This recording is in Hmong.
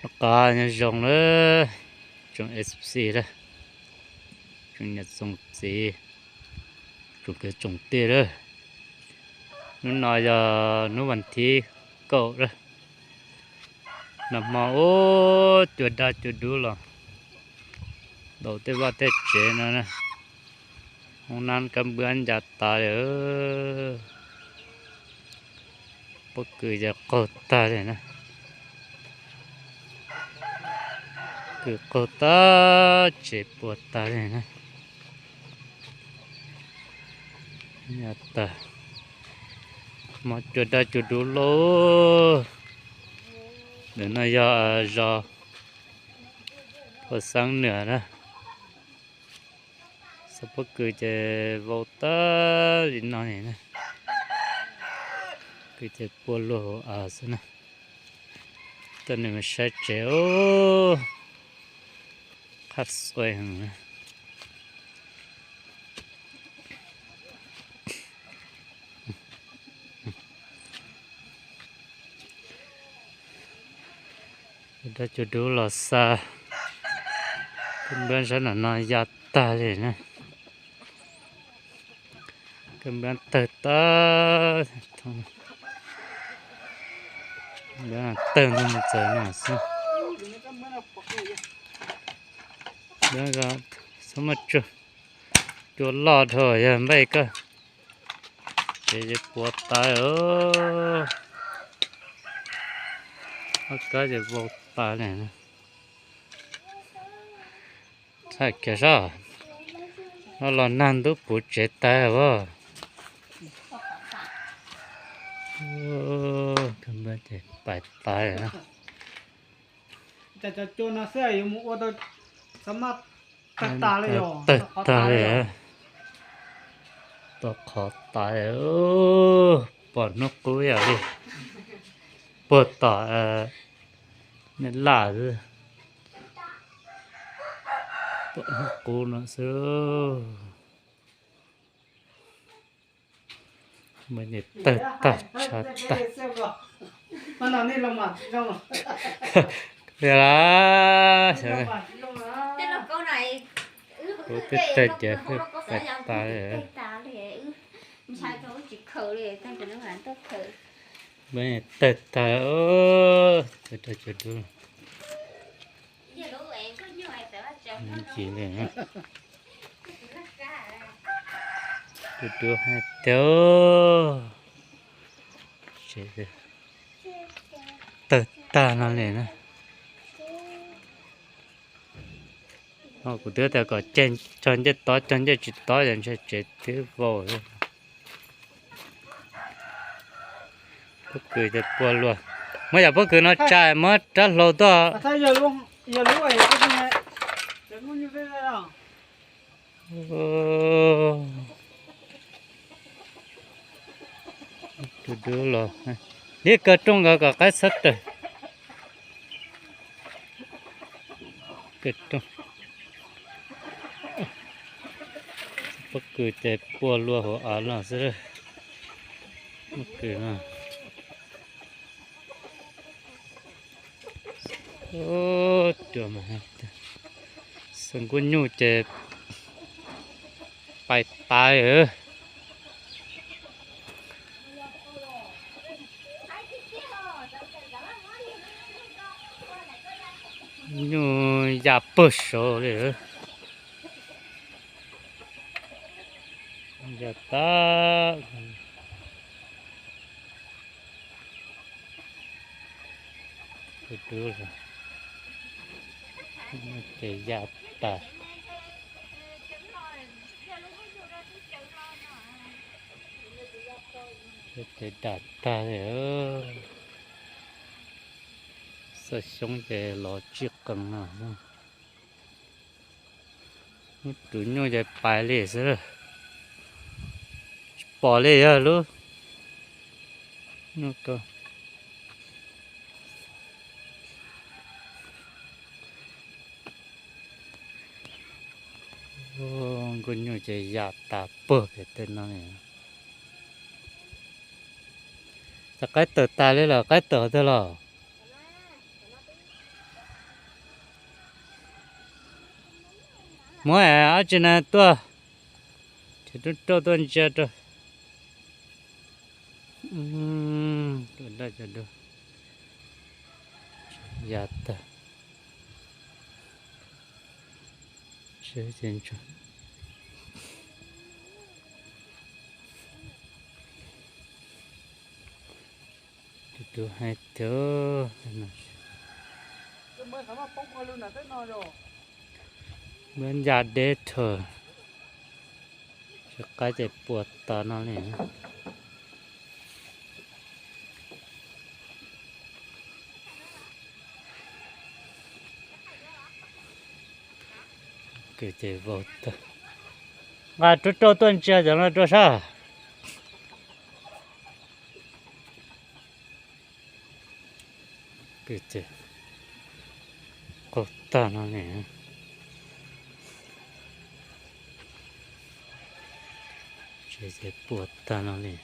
Noj qab nyob zoo lawm, tsoom S C lawm, tsoom niam tsoom txiv, tsoom kwv tsoom tij lawm. Hnub no yog hnub vas thib kaum lawm. Nag hmo ub cua daj cua dub los ntaus tej vaj tej tsev no na. Hoob nab kab npab ncas tas li. Pob kws ces qaug tag li na. Kws qaug tag, tsev puas tag li na. Ncas tas, hmo cua daj cua dub lauj. Ntawm no yog zos Phuv Xeeb Nwm na. Xov pob kws ces vau tag li no li na. Kws ces pua luag hauv av xwb na. Tuaj nws mus saib tsev ub, qhab xuaib heev na. Cua daj cua dub los xa, kab npab sab nram no ya tag li na. Kab npab tawg tag, npab tawg ntog mus txawm no xwb. Npab txhob muaj tsuag, cua loj dhau yog npaj koj. Tsev ces puas tas, ob kab ces vau tas li. Txhaj kiag sab, no los nag ntub puv tsev tas as. Pais tas. Cov cua no xwb yuav mus ua tau, tawg tas li, tawg tas li. Tau qhov tas, pom hnub qub yam li puag tom me laj xwb. Pom hnub qub no xwb. Tawg tag tshav tag. Li las, kuv twb tawg ces pais tas li. Tawg tag, tawg tag cua dub. Ntsis li, dub dub hais tiag. Tawg tag no li na. Kuv twb tias kom cog ncej tob, cog ncej tsis tob ces ntshe tsev twb vau. Pob kws ces pua luag. Muab yam pob kws no tsa muab rab hlau tuaj. Dub dub los, neb kaw rooj nkaus kom qaib txhob raws. Pob kws ces pua luag hauv av los xwb. Pob kws no. Xeev Kub Nyuj ces pais tas. Nyuj ya pawg saud li. Ya tas. Ces ya tas. Ces dam tag li. Xav xyoob ces los tsij qees no. Lub tus nyuj ces pais li xwb. Tsis pom li yog lub nyuj ko. Nkauj nyuj ces ya tas puag pem tej no li. Cov qaib tawm tas li los qaib tawm qhov twg los? Muab dab tsi na tuaj, ces rub rau tuaj ntsia rau. Tuaj daj cov dua, ya tag. Tus hais tias muab ncaj deb rau, tsis qab ces puas tas no li. Ces vau tag. Nqa rub rau tuaj ntsia cov no rau sab. Ces qaug tag no li. Ces puas tag no li.